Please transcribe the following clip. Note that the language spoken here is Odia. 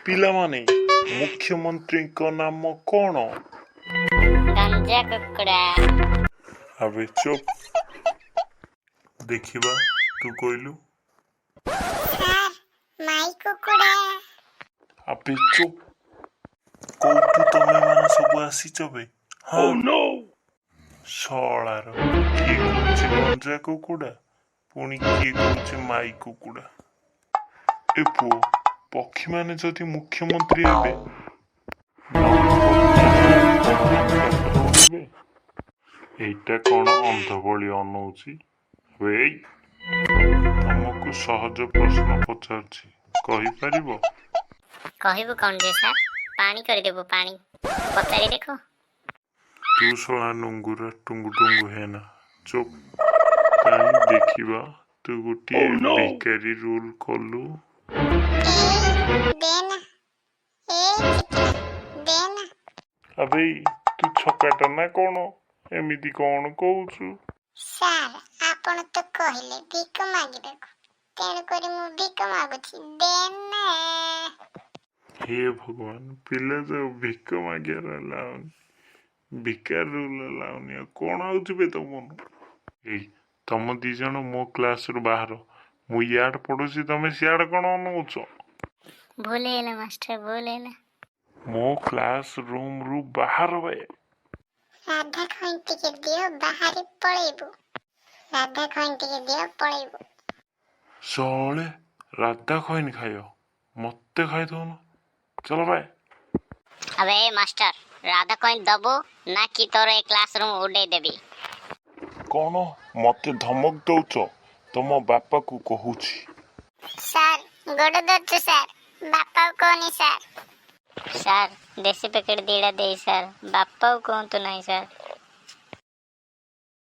ପିଲାମାନେ, ମୁଖ୍ୟମନ୍ତ୍ରୀଙ୍କ ନାମ କ'ଣ? ଗଞ୍ଜା କୁକୁଡ଼ା। ଆବେ ଚୁପ୍! ଦେଖିବା, ତୁ କହିଲୁ। ସାର୍, ମାଇ କୁକୁଡ଼ା। ଆବେ ଚୁପ୍! କୋଉଠୁ ତମେ ମାନେ ସବୁ ଆସିଛ ବେ? ହଁ, ଶଳାର କିଏ କହୁଛି ଗଞ୍ଜା କୁକୁଡ଼ା, ପୁଣି କିଏ କହୁଛି ମାଇ କୁକୁଡ଼ା। ଏ ପୁଅ, ପକ୍ଷୀମାନେ ଯଦି ମୁଖ୍ୟମନ୍ତ୍ରୀ ହେବେ, ନବୀନ ପଟ୍ଟନାୟକ କଣ ଭିକାରୀ ହେବେ? ଏଇଟା କଣ ଅନ୍ଧ ଭଳି ଅନଉଛି? ଆବେ ଏଇ, ତମକୁ ସହଜ ପ୍ରଶ୍ନ ପଚାରୁଛି, କହିପାରିବ? କହିବୁ କ'ଣ ଯେ ସାର୍, ପାଣି କରିଦେବୁ ପାଣି। ପଚାରି ଦେଖ। ତୁ ଶଳା ନୁଙ୍ଗୁରା, ଟୁଙ୍ଗୁ ଟୁଙ୍ଗୁ ହେନା, ଚୁପ୍। କାହିଁ ଦେଖିବା, ତୁ ଗୋଟିଏ ଭିକାରୀ ରୋଲ କଲୁ। ଏଇ ଦେ ନା, ଏଇ ଚିକିନା ଦେ ନା। ଆବେ ତୁ ଛକାଟା ନା କଣ? ଏମିତି କଣ କହୁଛୁ? ସାର୍, ଆପଣ ତ କହିଲେ ଭିକ ମାଗିବାକୁ, ତେଣୁକରି ମୁଁ ଭିକ ମାଗୁଛି, ଦେ ନା। ହେ ଭଗବାନ, ପିଲା ତ ଭିକ ମାଗିବାର ହେଲାନି, ଭିକାରୀ ରୋଲ ହେଲାନି, ଆଉ କଣ ଆଉଛି ବେ ତମ? ଏଇ, ତମ ଦି ଜଣ ମୋ କ୍ଲାସରୁ ବାହାର। ମୁଁ ଇଆଡ଼େ ପଢୁଛି, ତମେ ସିଆଡ଼େ କଣ ଅନଉଛ? ଭୁଲ ହେଇଗଲା ମାଷ୍ଟର, ଭୁଲ ହେଲା। ମୋ କ୍ଲାସ ରୁମରୁ ବାହାର ବେ। ରାଧା ଖଇନି ଟିକେ ଦିଅ, ବାହାରି ପଳେଇବୁ। ରାଧା ଖଇନି ଟିକେ ଦିଅ, ପଳେଇବୁ। ଶଳେ ରାଧା ଖଇନି ଖାଇବ, ମତେ ଖାଇଦଉନ। ଚଲ ବାଏ। ଆବେ ଏ ମାଷ୍ଟର, ରାଧା କଇଁ ଦବୁ ନା କି ତୋର ଏ କ୍ଲାସ ରୁମ୍ ଉଡେଇ ଦେବି? କଣ ମତେ ଧମକ ଦଉଛ? ତମ ବାପାକୁ କହୁଛି। ସାର୍, ଗୋଡ଼ ଧରୁଛୁ ସାର୍, ବାପାକୁ କହନି ସାର୍। ସାର୍, ଦେଶୀ ପ୍ୟାକେଟ୍ ଦିଟା ଦେଇ ସାର୍, ବାପାକୁ କୁହନ୍ତୁ ନାହିଁ ସାର୍।